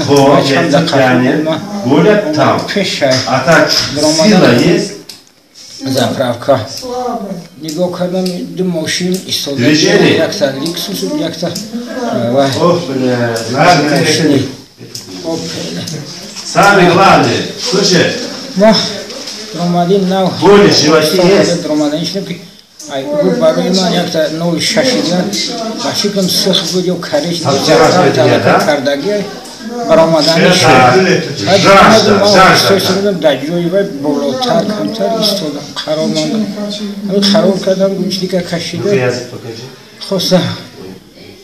Вот, тянет. Гулят там. А так сила есть? Заправка. Нигоҳ кардам, ду мошин истода, якта Лексус, якта. Ох, бля. Самое главное, слушай. Ромадин нав. Боли в животе есть? Ромадин ки ай барои ман якта нол шашида ба фикрам сих буд ё кариш кардаги баромадани шуд. Дар ҷои вай болотар камтар истодам, қарор мондам, қарор кардам, гӯчлика кашида хостам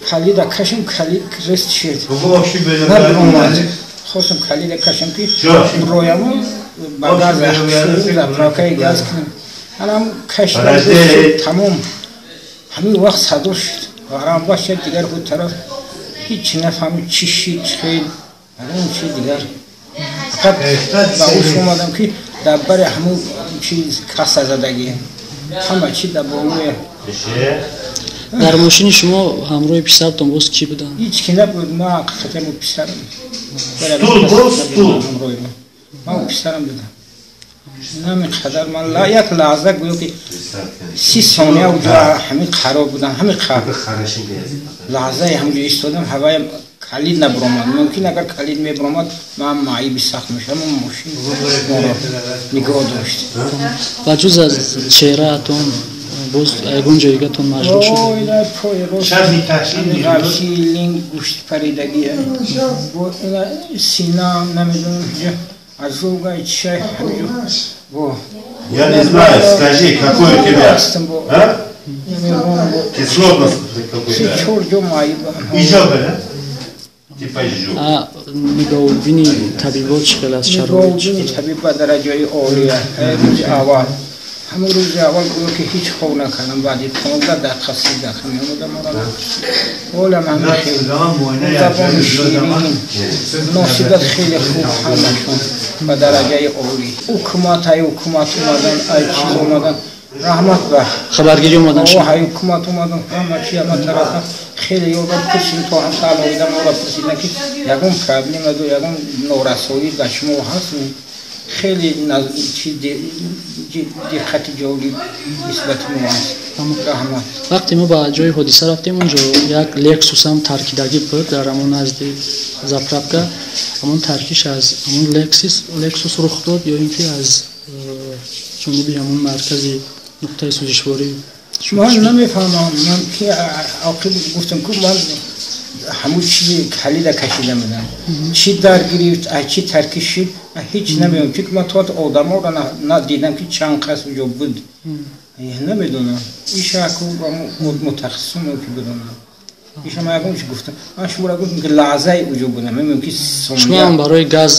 калида кашам, калид рест шуд, набиромад. Хостам калида кашам, ки рояму ба газ, заправкаи газ кунам. Анам кашидам, тамом. Ҳамин вақт садо шуд, ғарам башад, дигар худ тараф ҳеҷ нафаҳмид, чӣ шид, хел ягон чи дигар. Фақат ба ҳуш омадам, ки дар бари ҳамун чиз каса задагӣ, ҳама чи дар болоя. Дар мошини шумо ҳамроҳи писартон боз кӣ буданд? Ҳеҷ ки набуд, ман ҳақиқатан писарам. Стул. Ман писарам будам. Ҳамин қадар ман як лаҳза, гӯё ки 30 сония уҷо ҳамин қарор будам, ҳамин лаҳзаи ҳамҷо истодам, ҳаваям калид набуромад. Мумкин, агар калид мебуромад, ман маъиби сахт мешавам. Мошин моро нигоҳ дошт. Ба ҷуз аз чеҳраатон боз ягон ҷойгатон маҷрӯҳ шуд? Линг гӯшт паридагӣ, сина, намедонам, ожога, чай. Я не знаю, скажи, какой у тебя? А? Кислотность какой-то. Изжога, да? Типа изжога. Нигоҳубини табибот чӣ хел аст? Нигоҳубини табиб ба дараҷаи олия. Рӯзи аввал, ҳамон рӯзи аввал гӯё ки ҳеҷ хоб накардам. Баъди 15 дақиқа, 30 дақиқа меомадам, ҳолам ҳамин хел, забони ширин, муносибат хеле хуб, ҳамашон ба дараҷаи олӣ. Ҳукумат, ай ҳукумат омадан, ай чиз омадан, раҳмат ба Хабаргирӣ омадан? Ай ҳукумат омадан, ҳама чи, ҳама тарафа хеле ёрдам. Пурсидем, то ҳам алоҳида моро пурсидан, ки ягон проблема ду, ягон норасоӣ ба шумо ҳаст? Хеле диққати ҷолиб нисбати мо аст, раҳмат. Вақте мо ба ҷои ҳодиса рафтем, онҷо як Лексусам таркидагӣ буд дар ҳамон назди заправка. Ҳамон таркиш аз ҳамон Лексус рух дод ё ин ки аз ҷониби ҳамон маркази нуқтаи сӯзишворӣ? Ман намефаҳмам, ман ки оқиб гуфтам, ку ман ҳамун чизи калида кашида будам, чӣ дар гирифт, чӣ таркиш шид, ҳеҷ намедонам, чунки ман то одаморо надидам, ки чанд кас уҷо буд, намедонам. Ишаку мутахассисон ки бидонам. Иша ман ягон чи гуфтам, ман шуморо гуфтам, ки лаҳзаи уҷо будам, мумкин. Шумоам барои газ?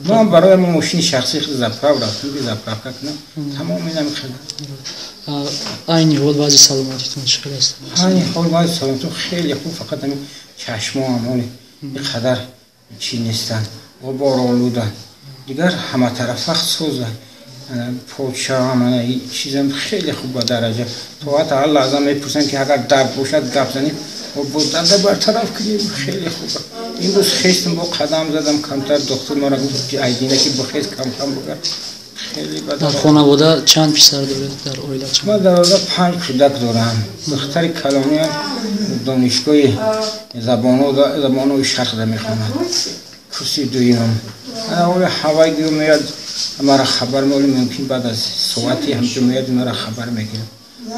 Ман барои мошини шахсии заправ рафтам, ки заправка кунам, тамом, инам хел. Айни ҳол вазъи саломатитон чӣ хел аст? Айни ҳол вазъи саломатитон хеле хуб, фақат ҳамин чашмоам ҳоли ин қадар чӣ нестанд, ғуборолуданд, дигар ҳаматарафа созанд. Почаам, чизам хеле хуб, ба дараҷа. То ҳатто ҳар лаҳза мепурсанд, ки агар дард бошад, гап занем, бо дарда бартараф кунем. Хеле хуб. Имрӯз хестам, бо қадам задам камтар, духтур мора гуфт, айдина ки бихез, камкам бигар. Дар хонавода чанд писар доред, дар оила? Ман дар оила панҷ кӯдак дорам. Духтари калониам донишгоҳи забонҳои шарқда мехонад, курси дуюм. Оли ҳавай гӯ меяд, мара хабар меоли, мумкин баъд аз соати ҳамҷо меяд, мара хабар мегирад.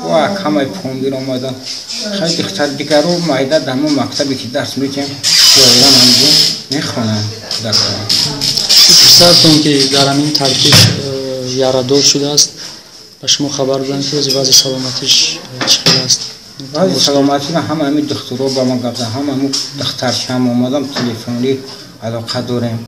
Ва ҳамаи Помир омадан. Хай, духтар дигаро майда дар ҳамон мактабе ки дарс медиҳам, доирам ҳамҷо мехонанд кӯдакҳо. Писартон, ки дар ҳамин таркиш ярадор шудааст, ба шумо хабар доданд, ки вазъи саломатиш чӣ хел аст? Вазъи саломатиро ҳама ҳамин духтурҳо ба ма гап зад, ҳама ҳамун духтарчаам омадам, телефонӣ алоқа дорем.